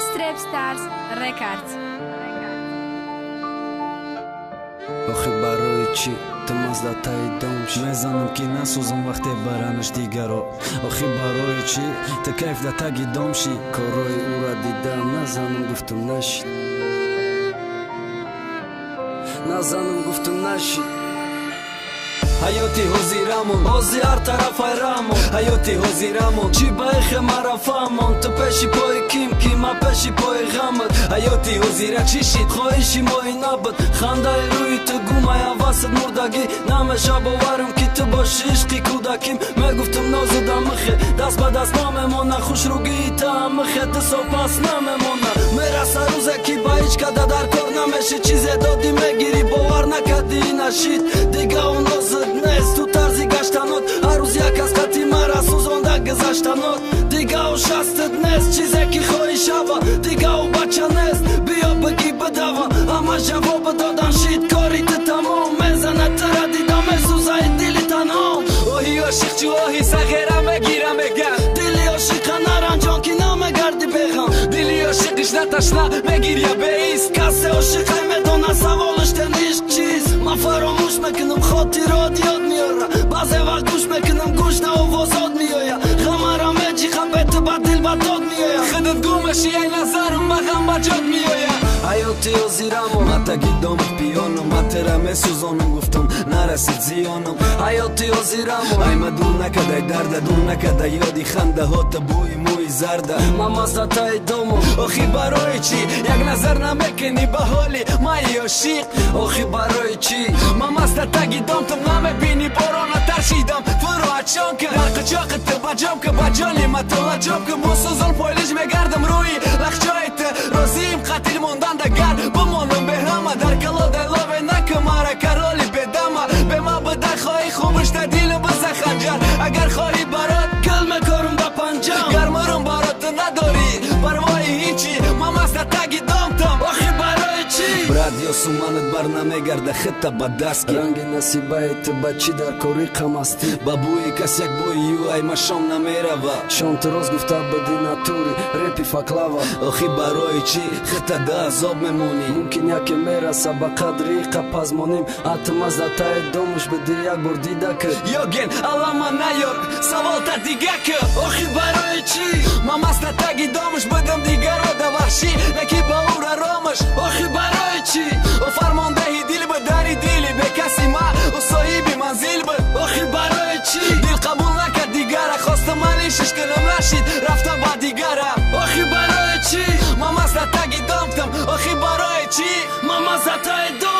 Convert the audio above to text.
Strep Stars Records. Охи барои чӣ ту маздатаи дом шӣ? Мезанам ки насӯзам вақте баранаш дигаро. Охи барои чӣ ту кайф да таги дом шӣ? Корҳои ӯра дидам, назанам гуфтум нашид, назанам гуфтум нашид. Ҳаёти ҳозирамон, ҳози ҳар тараф ҳайрамон. Ҳаёти ҳозирамон, чӣ ба ихе мара фаҳмон? Ту пеши пои ким, ки ман пеши пои ғамат. Ҳаёти ҳозира чӣ шид? Хоҳиши мои набуд, хандаи рӯи ту гумай ҳавасат мурдагӣ. Намеша боварам ки ту боши ишқи кӯдаким. Мегуфтум нозуда михе, даст ба даст намемона. Хушругии таам михе, ду сол пас намемона. Мераса рӯзе ки ба ҳеҷ када дар кор намешид. Чизе додӣ мегирӣ, бовар накардӣ нашид. Дига он нозид нест, ту тарзи гаштанот. Ҳар рӯз як аз қати мара сӯзонда гузаштанот. Дига ӯ шастат нест, чизе ки хоҳӣ шава. Дига ӯ бача нест, биё бигӣ бидава. Ҳама ҷавоб додан шид, кори ту тамом. Мезанад тура дида месӯзаи дили танҳом. Оҳи ошиқ чу оҳи сағира мегира меган. Дили ошиқа наранҷон ки намегарди беғам. Дили ошиқиш наташна мегиря беист. Касе ошиқай медона саволаш тен ишқ чист. Ман фаромӯш мекунам, хотирот ёд меёра. Баъзе вақт гӯш мекунам, гӯш на овозот меоя. Ғамара меҷиқа бе ту ба дил ба дод меоя. Худат гумаши ай назарам ба ғам ба ҷод меоя. Ҳаёти ҳозирамон, ма таги домат пиёнам, ма тера месӯзонам, гуфтам нарасид зиёнам. Ҳаёти ҳозирамон, ай ма дур накадай дарда, дур накадай ёди хандаҳота, бӯи мӯи зарда. Ман маздатаи домам. Охи барои чӣ як назар намекунӣ ба ҳоли майи ошиқ? Охи барои чӣ ман маста таги домтам, намебинӣ борона таршидам, фуру ачон ки дар қучоқи ту ба ҷом ки ба ҷони ма ту лаҷом ки бо сӯзон пойлиш мегардам рӯи лахчои ту. Розиим қатил мондан дагар бимонам беҳрама, дар калодай лове накун мара кароли бедама. Бема буда хоҳӣ хубиш да дилу биза ханҷар, агар хоҳӣ барот гил мекорам да панҷам. Гар мурум барот ту надорӣ парвои ҳичи, ман маста таги домтам. Охи барои чӣ? Брат ё суманат бар намегарда хита ба даст ки. Ранги насибаи ту ба чӣ дар кори қамастӣ? Ба бӯи кас як бӯи ю ай машом намерава. Шон ту рост гуфта буди натури репи факлава. Охи барои чӣ хита да азоб мемонӣ? Мумкин яке мераса ба қадри қапазмоним. Атмаздатаи домуш биди як бор дида ки. Ёген алама наёр саволта дига ки. Охи барои чӣ? Ман маста таги домуш будам дигаро да ваҳшӣ, неки ба ӯра ромаш. Охи барои чӣ? Ӯ фармондаҳи дил буд дари дили бекаси ма, ӯ соҳиби манзил буд. Охи барои чӣ? Дил қабул накард дигара, хостам алишиш кунам нашид, рафта ба дигара. Охи барои чӣ? Ман маста таги домтам. Охи барои чӣ? Ман маздатаи дом.